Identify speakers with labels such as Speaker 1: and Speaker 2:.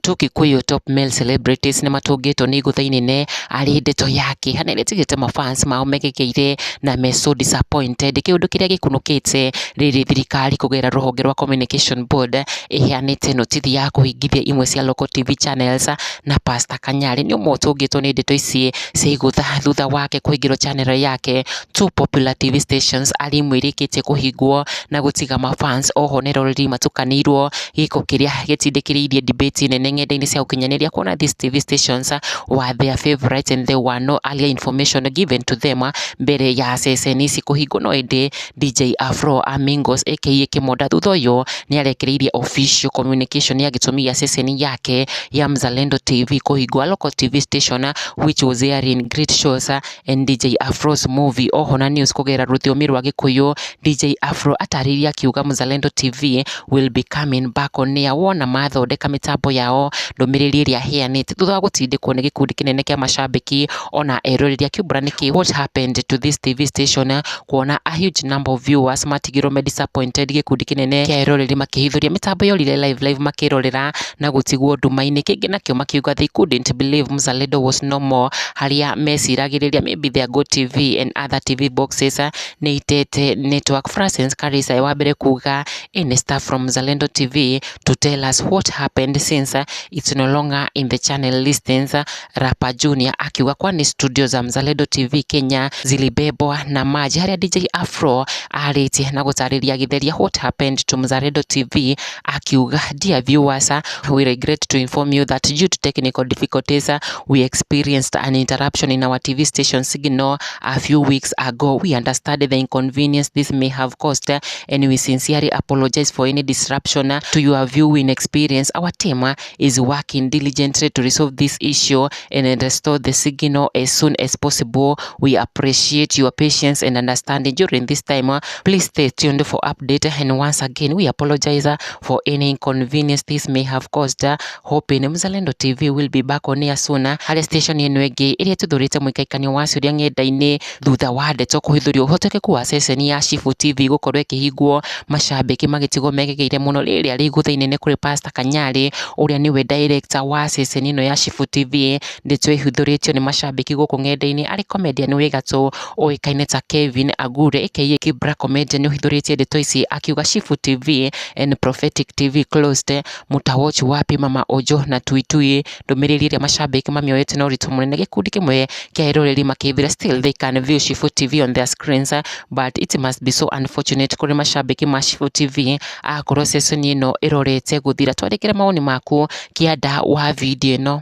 Speaker 1: Two Kikuyu top male celebrities nĩ matũngĩtwo nĩ igũtha inene arĩ ndeto ya kĩeha na ĩrĩa ĩtigĩte mafans mao megegeire na me so disappointed. Kĩũndũ kĩrĩa gĩkunũkĩte rĩrĩ thirikari kũgerera rũhonge rwa Communication Board ĩheanĩte notithi ya kũhingithia imwe cia local TV channels, na Pastor Kanyari nĩ ũmwe ũtũngĩtwo nĩ ndeto ici cia igũtha thutha wake kũhingĩrwo channel yake. Two popular TV stations arĩ imwe irĩkĩtie kũhingwo na gũtiga mafans oho na eroreri matukanĩirwo, gĩko kĩrĩa gĩtindĩkĩrĩirie debate nene ng'enda-inĩ cia ũkinyanĩria, kuona these TV stations were their favorite and there were no earlier information given to them mbere ya ceceni ici kũhingwo. No ĩndĩ DJ Afro Amingos aka Kĩmonda thutha ũyũ nĩ arekereirie official communication ya gĩtũmi gĩa ceceni yake ya Mzalendo TV kũhingwo, a local TV station which was airing great shows and DJ Afro's movie oho na news kũgerera rũthiomi rwa Gĩkũyũ. DJ Afro atarĩirie akiuga Mzalendo TV will be coming back on air wona mathondeka mĩtambo yao. Ndũmĩrĩri ĩrĩa aheanĩte thutha wa gũtindĩkwo nĩ gĩkundi kĩnene kĩa mashabiki ona eroreri akiumbũra nĩkĩ what happened to this TV station, kuona a huge number of viewers matigirwo me disappointed, gĩkundi kĩnene kĩa eroreri makĩhithũria mĩtambo yorire live live makĩrorera na gũtigwo nduma-inĩ. Kĩngĩ nakĩo makiuga they couldn't believe Mzalendo was no more, harĩa meciragĩrĩria maybe their Go TV and other TV boxes nĩ itete network. Francis Karisa wa mbere kuga any staff from Mzalendo TV to tell us what happened since it's no longer in the channel listings. Rapa Junior akiuga kwani studio za Mzalendo TV Kenya zilibebwa na maji, harĩa DJ Afro arĩtie na gũtarĩria gĩtheria what happened to Mzalendo TV akiuga, "Dear viewers, we regret to inform you that due to technical difficulties we experienced an interruption in our TV station signal a few weeks ago. We understand the inconvenience this may have caused and we sincerely apologize for any disruption to your viewing experience. Our team is working diligently to resolve this issue and restore the signal as soon as possible. We appreciate your patience and understanding during this time. Please stay tuned for update, and once again we apologize for any inconvenience this may have caused, hoping Mzalendo TV will be back on air soon." Harĩa station ĩno ĩngĩ ĩrĩa ĩtuthũrĩte mũikaikanio wa ciũria ng'enda-inĩ thutha wa ndeto kũhithũrio ũhotekeku wa ceceni ya Shifu TV gũkorwo ĩkĩhingwo, mashabiki magĩtigwo megegeire mũno rĩrĩa rĩ igũtha inene kũrĩ Pastor Kanyari ũrĩa nĩwe director wa ceceni ĩno ya Shifu TV. Ndeto ĩhithũrĩtio nĩ mashabiki gũkũ ng'enda-inĩ arĩ comedian wĩ gatũ ũĩkaine ta Kevin Agure aka Kibra Comedian ũhithũrĩtie ndeto ici akiuga, "Shifu TV and Prophetic TV closed, mutawatch wapi Mama Ojo na Tuitui?" Ndũmĩrĩri ĩrĩa mashabiki mamĩoete na ũritũ mũnene, gĩkundi kĩmwe kĩa eroreri makĩthira still they can view Shifu TV on their screens, but it must be so unfortunate kũrĩ mashabiki ma Shifu TV akorwo ceceni ĩno ĩrorete gũthira. Twandĩkĩre mawoni maku kĩanda wa video ĩno.